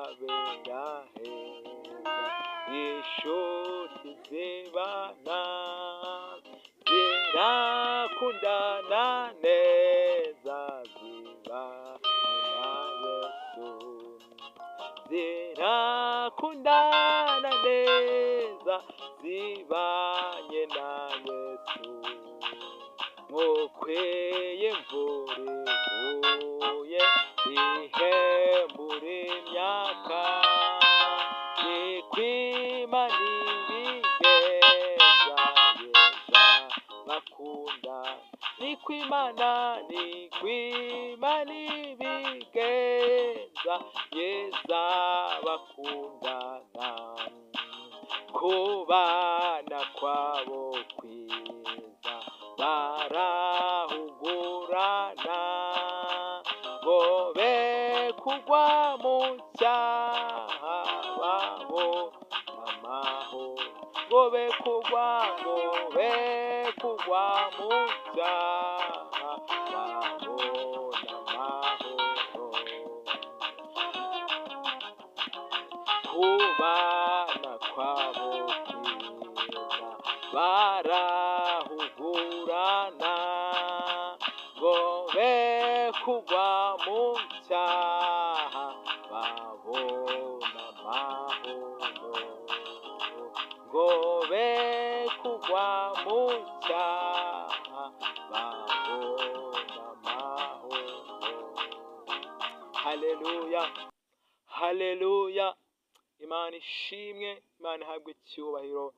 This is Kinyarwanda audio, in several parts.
habera heza, inshuti zibana zirakundana neza, zibana na Yesu, zirakundana neza, zibanye na Yesu. Nk'ukweye imvura iguye ihembura imyaka, niko Imana ibigenza yeza bakunda, niko Imana, niko Imana ibigenza yeza bakundana. Kubana kwabo kwiza barahugurana, ngo be kugwa mu cyaha babona amahoro, ngo be kugwa, ngo be kugwa mu cyaha babona amahoro. Kubana kwabo kwiza barahugurana, ngo be kugwa mu cyaha babona amahoro, ngo be kugwa mu cyaha babona amahoro. Haleluya, haleluya! Imana ishimwe, Imana ihabwe icyubahiro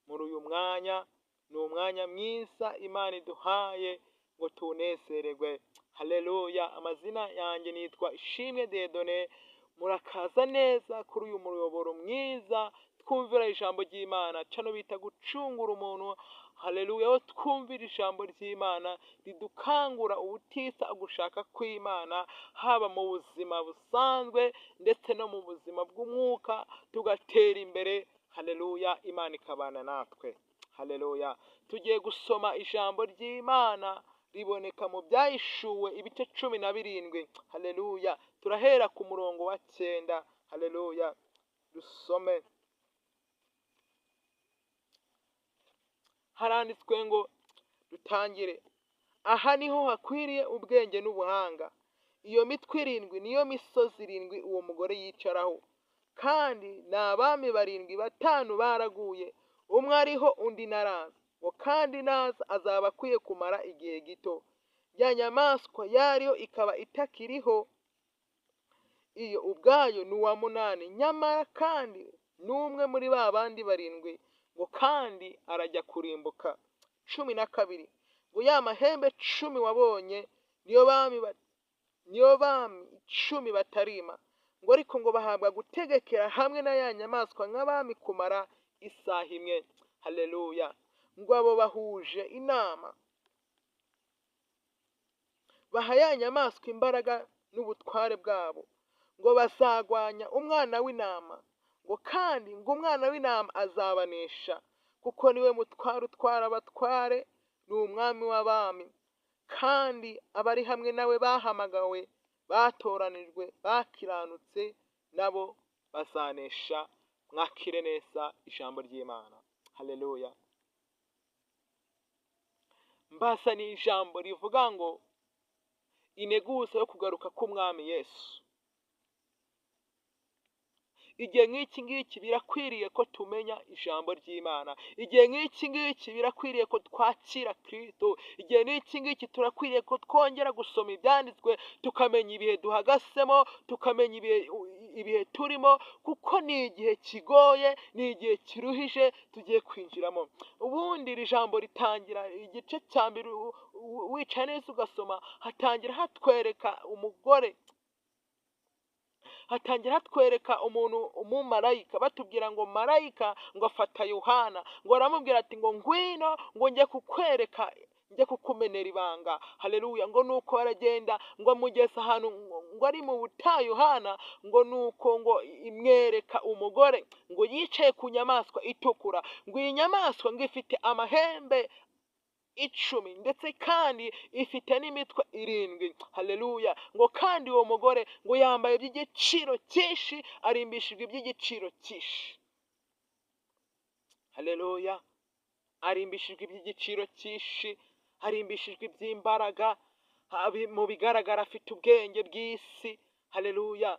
muri uyu mwanya. Ni umwanya mwiza Imana iduhaye ngo tunezererwe. Haleluya! Amazina yanjye nitwa Ishimwe Dieudonné. Murakaza neza kuri uyu muyoboro mwiza twumvira ijambo ry'Imana, cano bita Gucungura Umuntu. Haleluya! Aho twumvira ijambo ry'Imana ridukangura ubutitsa gushaka kw'Imana, haba mu buzima busanzwe ndetse no mu buzima bw'umwuka, tugatera imbere. Haleluya! Imana ikabana natwe. Haleluya! Tugiye gusoma ijambo ry'Imana riboneka mu Byahishuwe ibice 17. Haleluya! Turahera ku murongo wa 9. Haleluya! Dusome. Haranditswe ngo dutangire: Aha niho hakwiriye ubwenge n'ubuhanga. Iyo mitwe irindwi niyo misozi irindwi uwo mugore yicaraho, kandi ni abami barindwi. Batanu baraguye, umwe ariho, undi ntaraza, ngo kandi naza azaba akwiye kumara igihe gito. Ya nyamaswa yariho ikaba itakiriho, iyo ubwayo ni uwa munani, nyamara kandi ni umwe muri ba bandi barindwi, ngo kandi arajya kurimbuka. 12, ngo ya mahembe 10 wabonye niyo bami 10 batarima, ngo ariko ngo bahabwa gutegekera hamwe na ya nyamaswa nk'abami kumara isaha imwe. Haleluya! Ngo abo bahuje inama baha ya nyamaswa imbaraga n'ubutware bwabo, ngo bazagwanya Umwana w'Intama, ngo kandi ngo Umwana w'Intama azabanesha, kuko niwe mutware utwara abatware, ni umwami w'abami, kandi abari hamwe nawe bahamagawe, batoranijwe, bakiranutse, nabo bazanesha. Mwakire neza ijambo ry'Imana. Haleluya! Mbazaniye ijambo rivuga ngo integuza yo kugaruka k'Umwami Yesu. Igihe nk'iki ngiki birakwiriye ko tumenya ijambo ry'Imana. Igihe nk'iki ngiki birakwiriye ko twakira Kristo. Igihe nk'iki ngiki turakwiriye ko twongera gusoma ibyanditswe, tukamenya ibihe duhagasemo, tukamenya ibihe turimo, kuko ni igihe kigoye, ni igihe kiruhije tugiye kwinjiramo. Ubundi iri jambo ritangira igice cya mbere, wicaye neza ugasoma, hatangira hatwereka umugore, hatangira hatwereka umuntu, umumarayika, batubwira ngo marayika ngo afata Yohana, ngo aramubwira ati ngo ngwino, ngo njye kukwereka, njye kukumenera ibanga. Haleluya! Ngo nuko aragenda, ngo amugeza ahantu ngo ari mu butayu Yohana, ngo nuko ngo imwereka umugore ngo yicaye ku nyamaswa itukura, ngo iyi nyamaswa ngo ifite amahembe 10 ndetse kandi ifite n'imitwe 7. Haleluya. Ngo kandi uwo mugore ngo yambaye iby'igiciro cyinshi, arimbishijwe iby'igiciro cyinshi. Haleluya. Arimbishijwe iby'igiciro cyinshi, arimbishijwe iby'imbaraga, mu bigaragara afite ubwenge bw'isi. Haleluya.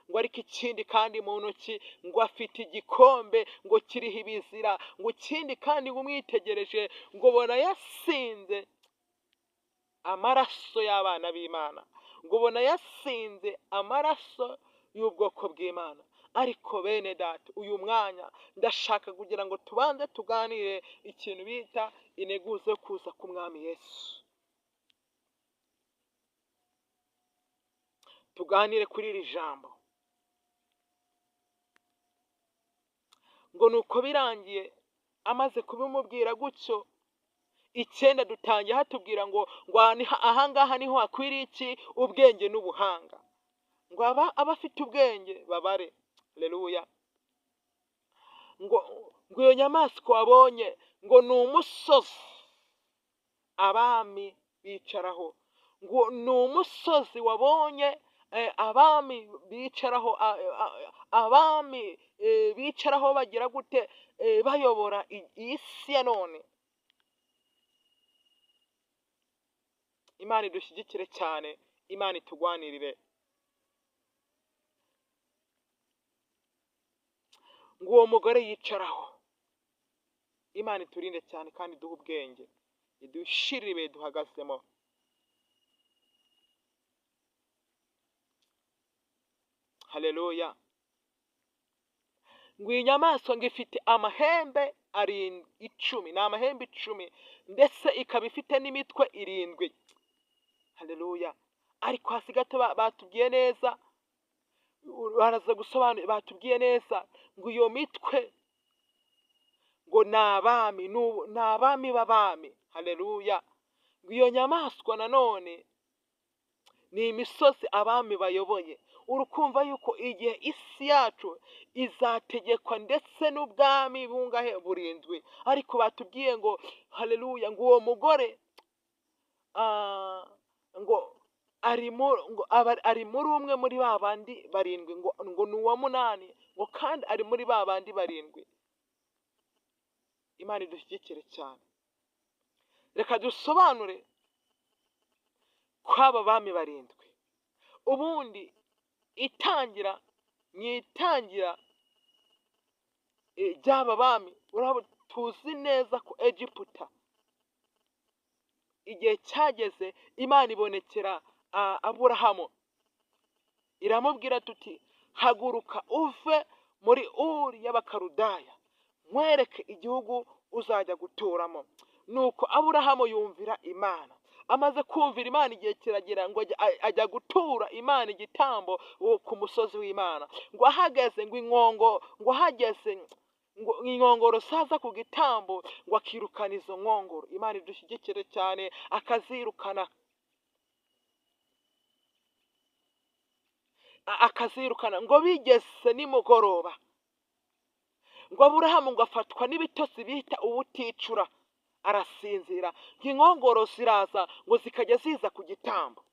Ngo ariko ikindi kandi mu ntoki ngo afite igikombe ngo kiriho ibizira, ngo ikindi kandi ngo umwitegereje ngo bona yasinze amaraso y'abana b'Imana, ngo bona yasinze amaraso y'ubwoko bw'Imana. Ariko bene data, uyu mwanya ndashaka kugira ngo tubanze tuganire ikintu bita integuza yo kuza k'Umwami Yesu. Tuganire kuri iri jambo. Ngo nuko birangiye amaze kubimubwira gutyo, 9 dutangiye hatubwira ngo ahangaha niho hakwiriye iki? Ubwenge n'ubuhanga. Ngo abafite ubwenge babare. Haleluya. Ngo iyo nyamaswa wabonye ngo ni umusozi abami bicaraho, ngo ni umusozi wabonye abami bicaraho, abami bicaraho bagira gute? Bayobora isi ya none. Imana idushyigikire cyane, Imana itugwanirire. Ngo uwo mugore yicaraho. Imana iturinde cyane kandi iduhe ubwenge, idushirire ibihe duhagazemo. Haleluya. Ngo iyi nyamaswa ngo ifite amahembe 10, ni amahembe 10, ndetse ikaba ifite n'imitwe 7. Haleluya. Ariko hasi gato batubwiye neza, baraza gusobanura, batubwiye neza ngo iyo mitwe ngo ni abami, ni abami b'abami. Haleluya. Ngo iyo nyamaswa nanone ni imisozi abami bayoboye. Urukumva yuko igihe isi yacu izategekwa ndetse n'ubwami bungahe? 7. Ariko batubwiye ngo haleluya, ngo uwo mugore ngo ari muri umwe muri ba bandi 7, ngo ni uwa 8, ngo kandi ari muri ba bandi 7. Imana idushyigikire cyane. Reka dusobanure kw'aba bami 7. Ubundi itangira mu itangira ry'aba bami, tuzi neza ko Egiputa igihe cyageze Imana ibonekera Aburahamu, iramubwira tuti haguruka uve muri Uri y'Abakaludaya, nkwereke igihugu uzajya guturamo. Nuko Aburahamu yumvira Imana. Amaze kumvira Imana igihe kiragira ngo ajya gutura Imana igitambo ku musozi w'Imana. Ngo ahageze ngo inkongo, ngo ahageze ngo inkongoro saza ku gitambo, ngo akirukana izo nkongoro. Imana idushyigikire cyane, akazirukana, akazirukana. Ngo bigeze nimugoroba, ngo Aburahamu ngo afatwa n'ibitotsi bita ubuticura, arasinzira. Inkongoro ziraza ngo zikajya ziza ku gitambo.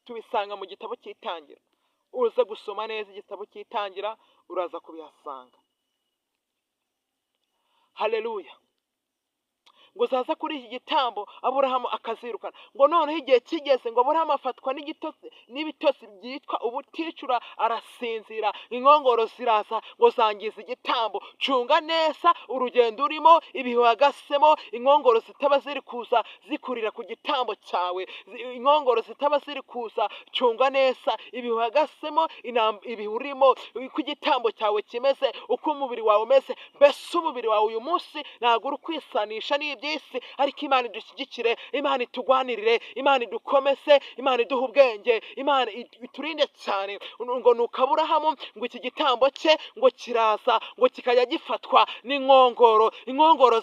Tubisanga mu gitabo cy'itangira. Uza gusoma neza igitabo cy'itangira uraza kubihasanga. Haleluya. Ngo zaza kuri iki gitambo, Aburahamu akazirukana. Ngo noneho igihe kigeze ngo Aburahamu afatwa n'ibitotsi byitwa ubuticura, arasinzira. Inkongoro ziraza ngo zangiza igitambo. Cunga neza urugendo urimo, ibihe uhagasemo, inkongoro zitaba ziri kuza zikurira ku gitambo cyawe. Inkongoro zitaba ziri kuza, cunga neza ibihe uhagasemo, ibihe urimo, uko igitambo cyawe kimeze, uko umubiri wawe umeze. Mbese umubiri wawe uyu munsi ntabwo uri kwisanisha n'iby'isi, ariko Imana idushyigikire, Imana itugwanirire, Imana idukomeze, Imana iduhe ubwenge, Imana iturinde cyane. Ngo nuko Aburahamu ngo iki gitambo cye ngo kiraza, ngo kikajya gifatwa n'inkongoro, inkongoro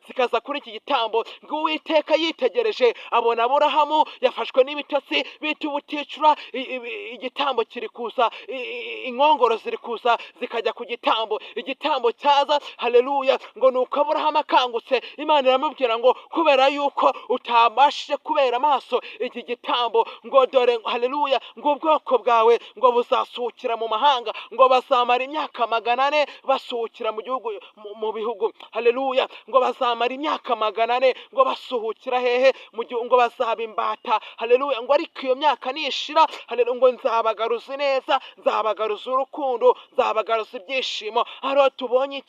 zikaza kuri iki gitambo. Ngo Uwiteka yitegereje abona Aburahamu yafashwe n'ibitotsi bita ubuticura, igitambo kiri kuza, inkongoro ziri kuza zikajya ku gitambo, igitambo cyaza. Haleluya. Ngo nuko Aburahamu akangutse, Imana Imana iramubwira ngo kubera yuko utabashije kubera amaso iki gitambo, ngo dore, haleluya, ngo ubwoko bwawe ngo buzasuhukira mu mahanga, ngo bazamara imyaka 400 basuhukira mu gihugu, mu bihugu, haleluya, ngo bazamara imyaka 400 ngo basuhukira hehe? Mu gihugu, ngo bazaba imbata, haleluya, ngo ariko iyo myaka nishira, haleluya, ngo nzabagaruza neza, nzabagaruza urukundo, nzabagaruza ibyishimo. Hariho tubonye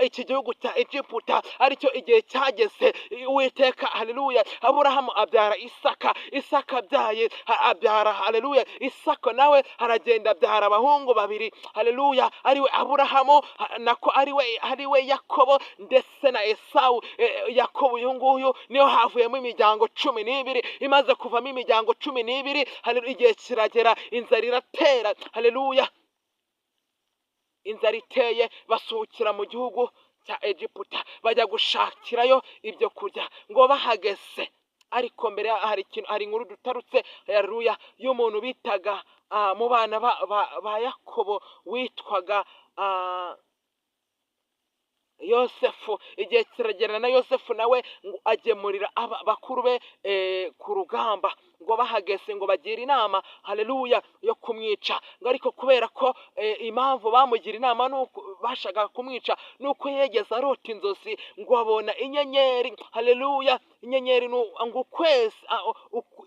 iki gihugu cya Egiputa, aricyo igihe cyageze Uwiteka, haleluya, Aburahamu abyara Isaka, Isaka abyaye abyara, haleluya, Isaka nawe aragenda abyara abahungu babiri, haleluya, ariwe Aburahamu, nako ariwe Yakobo ndetse na Esawu. Yakobo uyu nguyu niyo havuyemo imiryango 12, imaze kuvamo imiryango 12, haleluya, igihe kiragera inzara iratera, haleluya, inzara iteye basuhukira mu gihugu cya Egiputa, bajya gushakirayo ibyo kurya. Ngo bahageze, ariko mbere hari ikintu, hari inkuru dutarutse, haleluya, y'umuntu bitaga mu bana ba Yakobo witwaga Yosefu. Igihe kiragera na Yosefu nawe ngo agemurira bakuru be ku rugamba. Ngo bahageze ngo bagira inama, haleluya, yo kumwica. Ngo ariko kubera ko impamvu bamugira inama nuko bashakaga kumwica, nuko yegeze arota inzozi, ngo abona inyenyeri, haleluya, inyenyeri ngo ukwezi,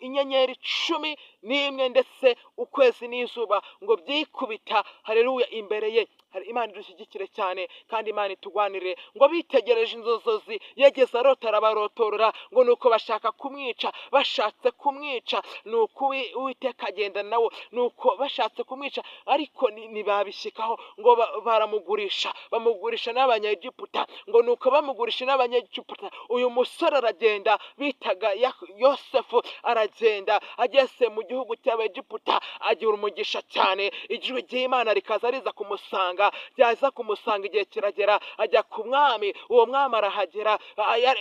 inyenyeri 11 ndetse ukwezi n'izuba ngo byikubita, haleluya, imbere ye. Imana idushyigikire cyane kandi Imana itugwanire. Ngo bitegereje inzozi yegeze arota arabarotorora, ngo nuko bashaka kumwica, bashatse kumwica, nuko Uwiteka agenda nawo, nuko bashatse kumwica ariko ntibabishyikaho, ngo baramugurisha, bamugurisha n'Abanyegiputa. Ngo nuko bamugurisha n'Abanyegiputa, uyu musore aragenda bitaga Yosefu, aragenda ageze mu gihugu cy'Abegiputa agira umugisha cyane, ijwi ry'Imana rikaza riza kumusanga, ryaza kumusanga igihe kiragera ajya ku mwami, uwo mwami arahagera,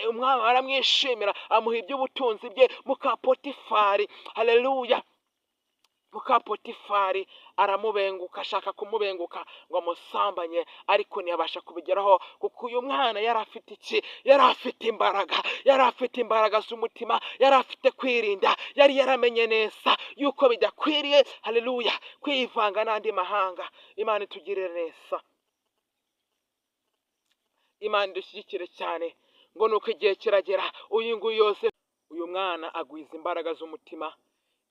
umwami aramwishimira, amuha iby'ubutunzi bye. Muka Potifari, haleluya, muka Potifari aramubenguka, ashaka kumubenguka ngo amusambanye, ariko ntiyabasha kubigeraho, kuko uyu mwana yari afite iki? Yari afite imbaraga, yari afite imbaraga z'umutima, yari afite kwirinda, yari yaramenye neza yuko bidakwiriye, haleluya, kwivanga n'andi mahanga. Imana itugirire neza, Imana idushyigikire cyane. Ngo nuko igihe kiragera uyu nguyu Yosefu, uyu mwana agwiza imbaraga z'umutima,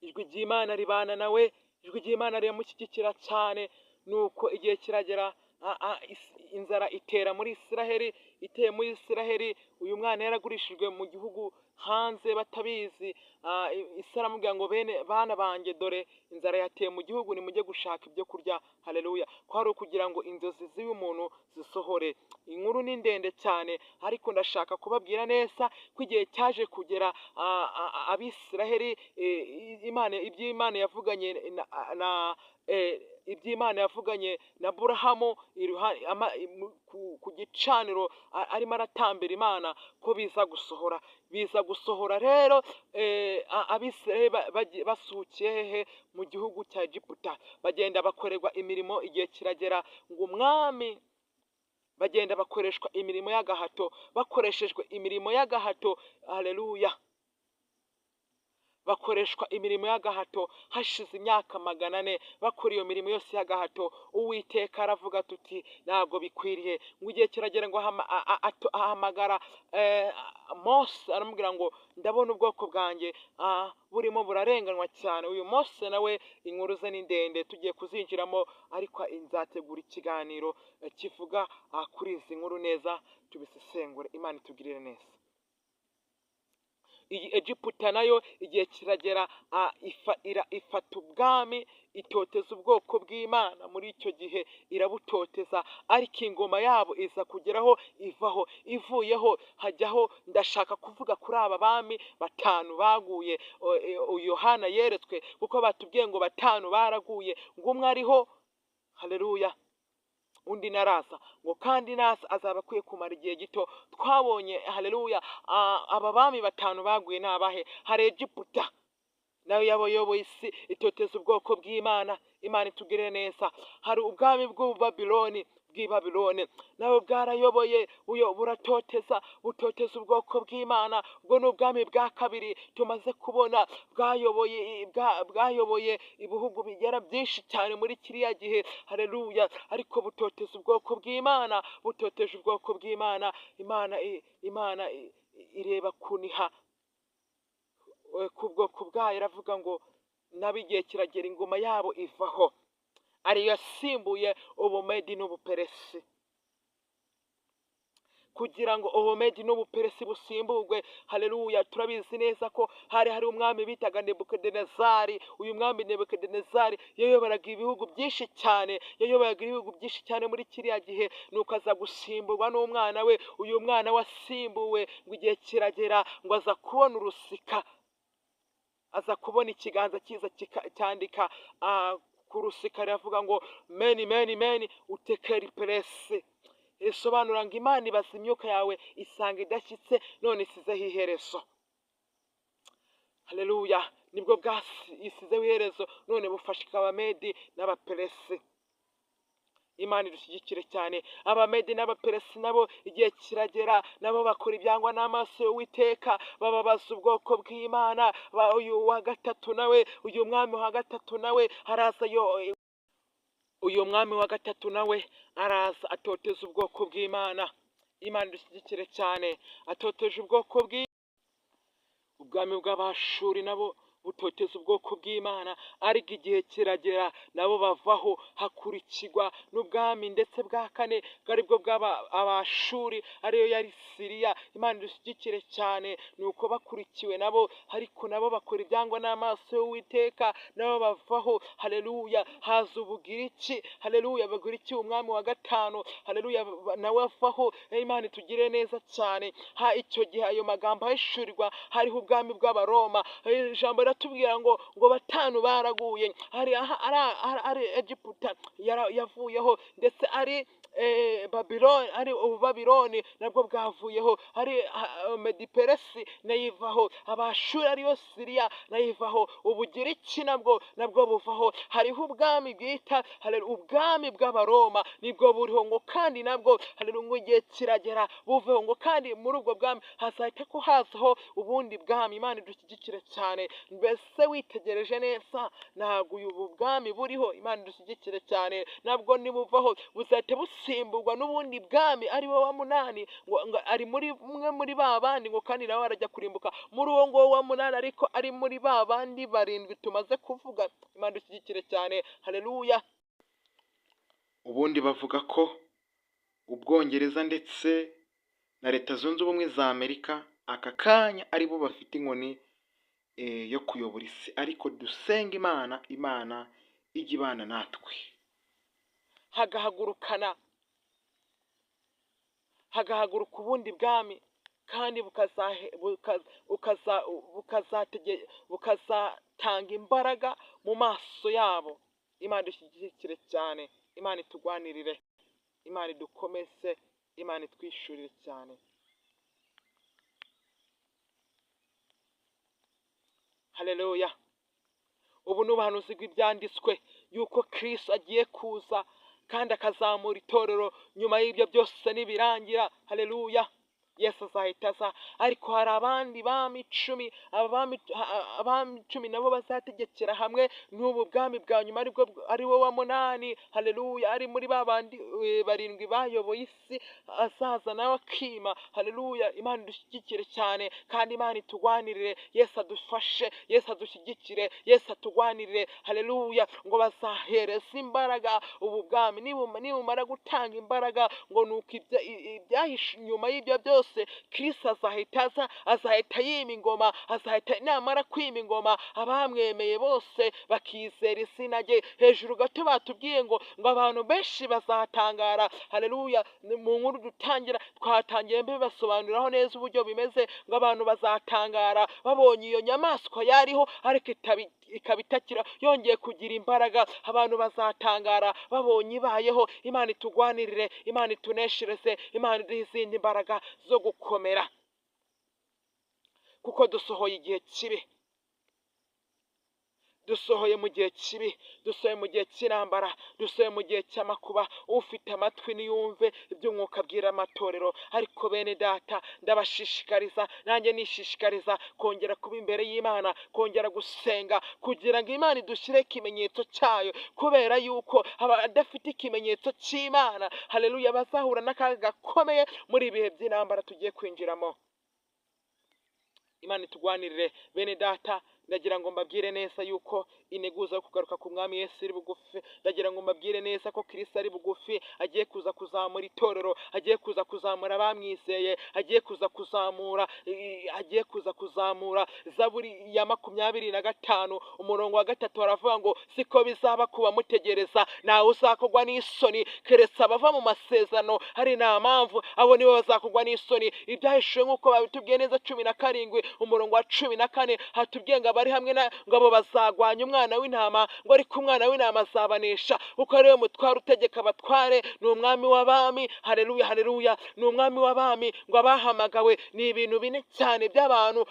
ijwi ry'Imana ribana nawe, ijwi ry'Imana riramushyigikira cyane. Nuko igihe kiragera inzara itera muri Isiraheli, iteye muri Isiraheli, uyu mwana yaragurishijwe mu gihugu hanze batabizi. Isi aramubwira ngo bene bana banjye, dore inzara yateye mu gihugu, nimujye gushaka ibyo kurya, haleluya, ko ari ukugira ngo inzozi z'uyu muntu zisohore. Inkuru ni ndende cyane, ariko ndashaka kubabwira neza ko igihe cyaje kugera Abisiraheli, Imana iby'Imana yavuganye na iby'Imana yavuganye na Aburahamu ku gicaniro arimo aratambira Imana, ko biza gusohora, biza gusohora. Rero Abisiraheli basuhukiye hehe? Mu gihugu cya Egiputa, bagenda bakorerwa imirimo. Igihe kiragera ngo umwami, bagenda bakoreshwa imirimo y'agahato, bakoreshejwe imirimo y'agahato, haleluya, bakoreshwa imirimo y'agahato. Hashize imyaka 400 bakora iyo mirimo yose y'agahato, Uwiteka aravuga tuti ntabwo bikwiriye. Ngo igihe kiragera ngo ahamagara Mose, aramubwira ngo ndabona ubwoko bwanjye burimo burarenganwa cyane. Uyu Mose nawe inkuru ze ni ndende, tugiye kuzinjiramo, ariko nzategura ikiganiro kivuga kuri izi nkuru neza, tubisesengure. Imana itugirire neza. Iyi Egiputa nayo igihe kiragera ifata ubwami, itoteza ubwoko bw'Imana muri icyo gihe, irabutoteza, ariko ingoma yabo iza kugeraho ivaho, ivuyeho hajyaho. Ndashaka kuvuga kuri aba bami 5 baguye Yohana yeretswe, kuko batubwiye ngo 5 baraguye, ngo umwe ariho, haleluya, undi naraza, ngo kandi naza azaba akwiye kumara igihe gito. Twabonye, haleluya, aba bami 5 baguye ni abahe? Hari Egiputa nayo yabayoboye isi, itoteza ubwoko bw'Imana. Imana itugirire neza. Hari ubwami bw'Ububabiloni bw'i Babiloni nabo bwarayoboye, buyo buratoteza, butoteza ubwoko bw'Imana. Ubwo ni ubwami bwa kabiri tumaze kubona bwayoboye, bwayoboye ibihugu bigera byinshi cyane muri kiriya gihe. Haleluya! Ariko butoteza ubwoko bw'Imana, butoteje ubwoko bw'Imana. Imana ireba kuniha ku bwoko bwayo, iravuga ngo nabo igihe kiragera ingoma yabo ivaho, ariyo yasimbuye Ubumedi n'Ubuperesi. Kugira ngo Ubumedi n'Ubuperesi busimburwe, haleluya, turabizi neza ko hari umwami bitaga Nebukadinezari. Uyu mwami Nebukadinezari yayoboraga ibihugu byinshi cyane, yayoboraga ibihugu byinshi cyane muri kiriya gihe. Nuko aza gusimburwa n'umwana we. Uyu mwana we asimbuwe, ngo igihe kiragera ngo aza kubona urusika, aza kubona ikiganza cyiza cyandika ku rusika, riravuga ngo mene mene mene utekeri peresi, risobanura ngo Imana ibaza imyuka yawe isanga idashyitse, none isizeho iherezo. Haleluya! Nibwo bwasizeho iherezo, none bufashe Abamedi n'Abaperesi. Imana idushyigikire cyane. Abamedi n'Abaperesi nabo igihe kiragera, nabo bakora ibyangwa n'amaso y'Uwiteka, bababaza ubwoko bw'Imana. Uyu wa gatatu nawe, uyu mwami wa gatatu nawe araza yo, uyu mwami wa gatatu nawe araza atoteza ubwoko bw'Imana. Imana idushyigikire cyane. Atoteje ubwoko bw'Imana. Ubwami bw'Abashuri nabo butoteza ubwoko bw'Imana, ariko igihe kiragera nabo bavaho, hakurikirwa n'ubwami ndetse bwa kane, bwari bwo bw'aba Abashuri, ariyo yari Siriya. Imana idushyigikire cyane. Ni uko bakurikiwe nabo, ariko nabo bakora ibyangwa n'amaso y'Uwiteka, nabo bavaho. Haleluya! Haza Ubugiriki. Haleluya! Abagiriki, umwami wa gatanu, haleluya, nawe avaho. Imana itugire neza cyane. Ha, icyo gihe ayo magambo ahishurirwa, hariho ubwami bw'Abaroma. Ijambo riratubwira ngo batanu baraguye, hari ari Egiputa yavuyeho, ndetse ari Babiloni, ari Ububabiloni nabwo bwavuyeho, ari Mediperesi nayo ivaho, Abashuri ariyo Siriya nayo ivaho, Ubugiriki nabwo buvaho. Hariho ubwami bwita, haleluya, ubwami bw'Abaroma nibwo buriho, ngo kandi nabwo, haleluya, ngo igihe kiragera buveho, ngo kandi muri ubwo bwami hazahita ko hazaho ubundi bwami. Imana idushyigikire cyane. Mbese witegereje neza, ntabwo uyu bwami buriho? Imana idushyigikire cyane. Nabwo nibuvaho buzahita busimburwa n'ubundi bwami, ari wo wa munani, ngo ari muri umwe muri ba bandi, ngo kandi nawe arajya kurimbuka muri uwo nguwo wa munani, ariko ari muri ba bandi barindwi tumaze kuvuga. Imana idushyigikire cyane. Haleluya! Ubundi bavuga ko Ubwongereza ndetse na Leta Zunze Ubumwe za Amerika aka kanya aribo bafite inkoni yo kuyobora isi, ariko dusenga Imana, Imana ijya ibana natwe. Hagahagurukana, hagahaguruka ubundi bwami, kandi bukazatanga imbaraga mu maso yabo. Imana idushyigikire cyane, Imana itugwanirire, Imana idukomeze, Imana itwishurire cyane. Haleluya! Ubu ni ubuhanuzi bw'ibyanditswe yuko Kristo agiye kuza kandi akazamura itorero nyuma y'ibyo byose nibirangira. Haleluya! Yesu azahita aza, ariko hari abandi bami 10. Aba abami 10 nabo bazategekera hamwe n'ubu bwami bwa nyuma, aribwo ari wo wa munani. Haleluya! Ari muri ba bandi barindwi bayoboye isi, azaza nawe akima. Haleluya! Imana idushyigikire cyane, kandi Imana itugwanirire. Yesu adufashe, Yesu adushyigikire, Yesu atugwanirire. Haleluya! Ngo bazahereza imbaraga ubu bwami. Nibumara gutanga imbaraga, ngo nuko ibyahishe nyuma y'ibyo byose, Kristo azahita aza, azahita yima ingoma. Azahita namara kwima ingoma, abamwemeye bose bakizera izina rye. Hejuru gato batubwiye ngo abantu benshi bazatangara. Haleluya! Mu nkuru dutangira, twatangiye mbibasobanuriraho neza uburyo bimeze, ngo abantu bazatangara babonye iyo nyamaswa yariho ariko ikaba itakira, yongeye kugira imbaraga. Abantu bazatangara babonye ibayeho. Imana itugwanirire, Imana ituneshereze, Imana iduhe izindi mbaraga zo gukomera, kuko dusohoye igihe kibi. Dusohoye mu gihe kibi, dusohoye mu gihe cy'intambara, dusohoye mu gihe cy'amakuba. Ufite amatwi niyumve iby'Umwuka abwira amatorero. Ariko bene data, ndabashishikariza, nanjye nishishikariza kongera kuba imbere y'Imana, kongera gusenga kugira ngo Imana idushyire ikimenyetso cyayo, kubera yuko abadafite ikimenyetso cy'Imana, haleluya, bazahura n'akaga gakomeye muri ibihe by'intambara tugiye kwinjiramo. Imana itugwanirire. Bene data, ndagira ngo mbabwire neza yuko integuza yo kugaruka ku Mwami Yesu iri bugufi. Ndagira ngo mbabwire neza ko Kristo ari bugufi, agiye kuza kuzamura itorero, agiye kuza kuzamura abamwizeye, agiye kuza kuzamura, agiye kuza kuzamura. Zaburi ya 25 umurongo wa 3 baravuga ngo: "Siko bizaba ku bamutegereza, ntawe uzakogwa n'isoni, keretse abava mu masezerano hari nta mpamvu, abo nibo bazakogwa n'isoni." Ibyahishuwe nk'uko babitubwiye neza 17 umurongo wa 14, hatubwiye ngo abari hamwe na ngo abo bazagwanya Umwana w'Intama, ngo ariko Umwana w'Intama azabanesha, kuko ariwe mutware utegeka abatware, ni Umwami w'abami. Haleluya, haleluya, ni Umwami w'abami. Ngo abahamagawe, ni ibintu bine cyane by'abantu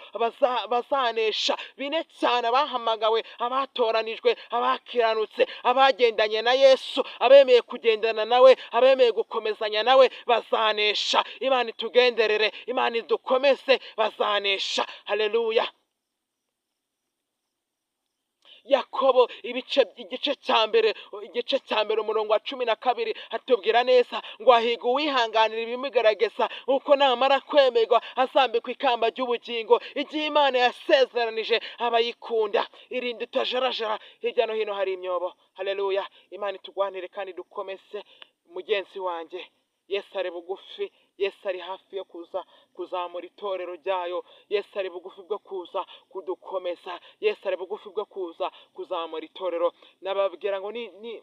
bazanesha, bine cyane: abahamagawe, abatoranijwe, abakiranutse, abagendanye na Yesu, abemeye kugendana nawe, abemeye gukomezanya nawe bazanesha. Imana itugenderere, Imana idukomeze, bazanesha. Haleluya. Yakobo ibice igice cya mbere umurongo wa 12 hatubwira neza ngo: "Ahiga uwihanganira ibimugerageza, kuko namara kwemerwa azambikwa ikamba ry'ubugingo, igihe Imana yasezeranije abayikunda." Irinde utajarajara, hirya no hino hari imyobo. Haleluya. Imana itugwanire kandi dukomeze. Mugenzi wanjye, Yesu ari bugufi, Yesu ari hafi yo kuza kuzamura itorero ryayo. Yesu ari bugufi bwo kuza kudukomeza, Yesu ari bugufi bwo kuza kuzamura itorero. Nababwira ngo ni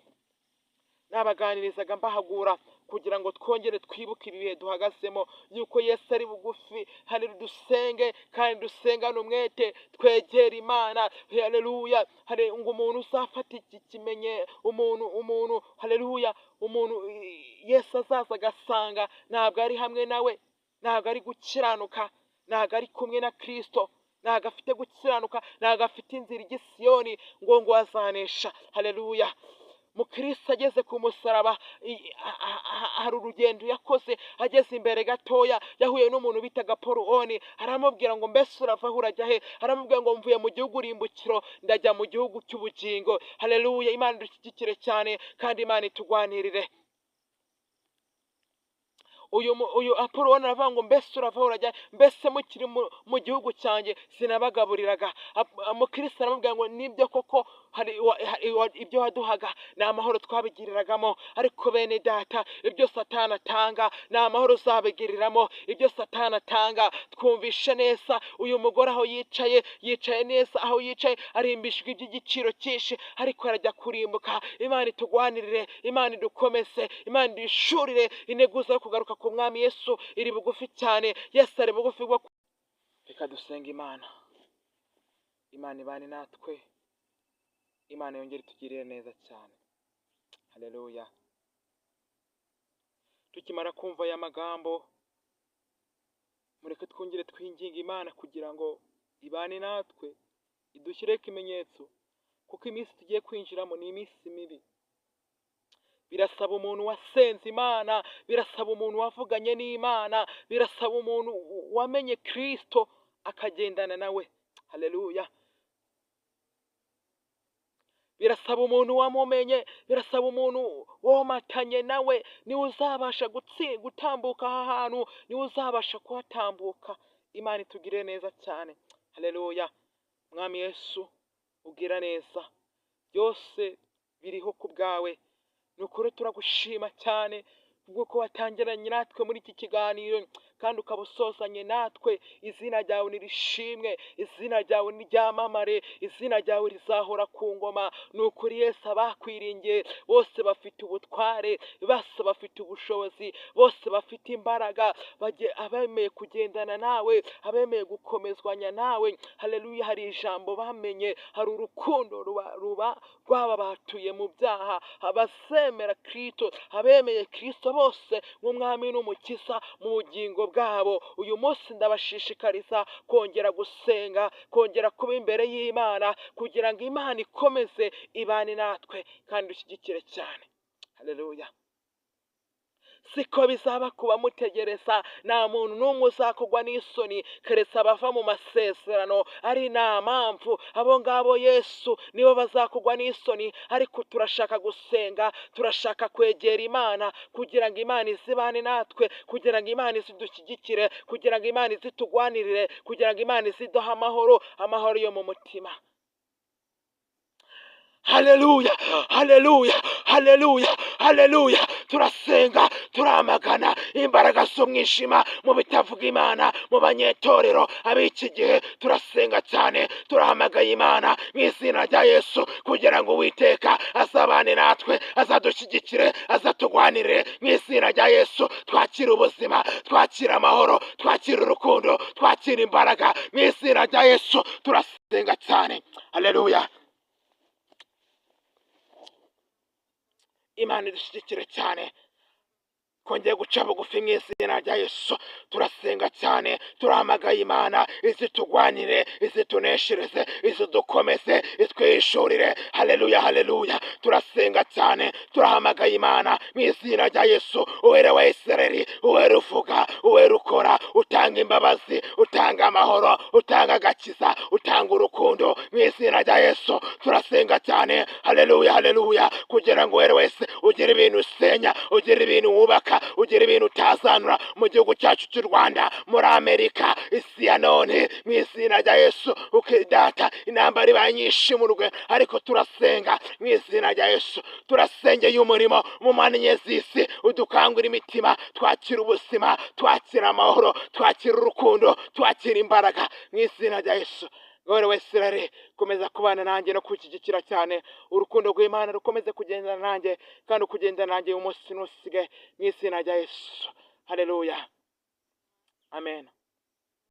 nabaganirizaga mbahagura kugira ngo twongere twibuke ibi bihe duhagazemo, yuko Yesu ari bugufi. Haleluya, dusenge kandi dusengane umwete, twegere Imana. Haleluya. Hari ngo umuntu uzafata iki kimenye umuntu, haleluya, umuntu Yesu azaza agasanga ntabwo ari hamwe nawe, ntabwo ari gukiranuka, ntabwo ari kumwe na Kristo, ntabwo afite gukiranuka, ntabwo afite inzira ijya i Siyoni, ngo azanesha. Haleluya. Mukristo ageze ku musaraba, hari urugendo yakoze. Ageze imbere gatoya yahuye n'umuntu bitaga Paul Oni, aramubwira ngo: "Mbese urava aho urajya he?" Aramubwira ngo: "Mvuye mu gihugu rimbukiro, ndajya mu gihugu cy'ubugingo." Haleluya. Imana idushyigikire cyane kandi Imana itugwanirire. Uyu Apoloni aravuga ngo: "Mbese urava aho urajya? Mbese mukiri mu gihugu cyanjye sinabagaburiraga?" Mukristo aramubwira ngo: "Nibyo koko, hari ibyo waduhaga ni amahoro twabigiriragamo. Ariko bene data, ibyo Satani atanga ni amahoro uzabigiriramo? Ibyo Satani atanga?" Twumvishe neza uyu mugore aho yicaye, yicaye neza aho yicaye, arimbishijwe iby'igiciro cyinshi, ariko arajya kurimbuka. Imana itugwanirire, Imana idukomeze, Imana iduhishurire integuza yo kugaruka ku Mwami Yesu iri bugufi cyane. Yesu ari bugufi bwo. Reka dusenge Imana. Imana ibane natwe, Imana yongere itugirire neza cyane. Haleluya. Tukimara kumva aya magambo, mureke twongere twinginge Imana kugira ngo ibane natwe, idushyireho ikimenyetso, kuko iminsi tugiye kwinjiramo ni iminsi mibi. Birasaba umuntu wasenze Imana, birasaba umuntu wavuganye n'Imana, birasaba umuntu wamenye Kristo akagendana nawe. Haleluya. Birasaba umuntu wamumenye, birasaba umuntu womatanye nawe, niwe uzabasha gutambuka aha hantu, niwe uzabasha kuhatambuka. Imana itugirire neza cyane. Haleluya. Mwami Yesu ugira neza, byose biriho ku bwawe. Ni ukuri turagushima cyane kubw'uko watangiranye natwe muri iki kiganiro kandi ukaba usozanye natwe. Izina ryawe nirishimwe, izina ryawe niryamamare, izina ryawe rizahora ku ngoma. Ni ukuri Yesu, abakwiringiye bose bafite ubutware, bose bafite ubushobozi, bose bafite imbaraga. Abemeye kugendana nawe, abemeye gukomezwanya nawe, haleluya, hari ijambo bamenye, hari urukundo ruba rwababatuye mu byaha. Abazemera Kristo, abemeye Kristo bose nk'Umwami n'Umukiza mu bugingo. bugingo bwabo. Uyu munsi ndabashishikariza kongera gusenga, kongera kuba imbere y'Imana, kugira ngo Imana ikomeze ibane natwe kandi dushyigikire cyane. Haleluya. Siko bizaba kuba mutegereza, nta muntu n'umwe uzakugwa n'isoni keretse abava mu masezerano. Ari nta mpamvu abo ngabo Yesu nibo bazakugwa n'isoni. Ariko turashaka gusenga, turashaka kwegera Imana kugira ngo Imana izibane natwe, kugira ngo Imana izidushyigikire, kugira ngo Imana izitugwanirire, kugira ngo Imana iziduhe amahoro, amahoro yo mu mutima. Haleluya, haleluya, haleluya, haleluya. Turasenga, turamagana imbaraga z'umwijima mu bitavuga Imana, mu banyetorero ab'iki gihe. Turasenga cyane, turahamagaye Imana mu izina rya Yesu kugira ngo Uwiteka azabane natwe, azadushyigikire, azatugwanirire mu izina rya Yesu. Twakire ubuzima, twakire amahoro, twakire urukundo, twakire imbaraga mu izina rya Yesu. Turasenga cyane. Haleluya. Imana idushyigikire cyane, kongeye guca bugufi mu izina rya Yesu. Turasenga cyane, turahamagaye Imana izitugwanire, izituneshereze, izidukomeze, itwishurire. Haleluya, haleluya. Turasenga cyane, turahamagaye Imana mu izina rya Yesu. Uwera wa Isirayeli, uwera uvuga, uwera ukora, utanga imbabazi, utanga amahoro, utanga agakiza, utanga urukundo mu izina rya Yesu. Turasenga cyane. Haleluya, haleluya. Kugira ngo uwera wese ugire ibintu usenya, ugire ibintu wubaka, ugira ibintu utazanura mu gihugu cyacu cy'u Rwanda, muri Amerika, isi ya none mu izina rya Yesu. Ukidata intambara ibaye nyinshi mu rwe, ariko turasenga mu izina rya Yesu. Turasengeye umurimo mu mpande z'isi, udukangura imitima, twakira ubuzima, twakira amahoro, twakira urukundo, twakira imbaraga mu izina rya Yesu. Gore wese komeza kubana nanjye no kwishyigikira cyane. Urukundo rw'Imana rukomeze kugendana nanjye, kandi ukugendana nanjye umunsi ntusige mu izina rya Yesu. Haleluya, amen.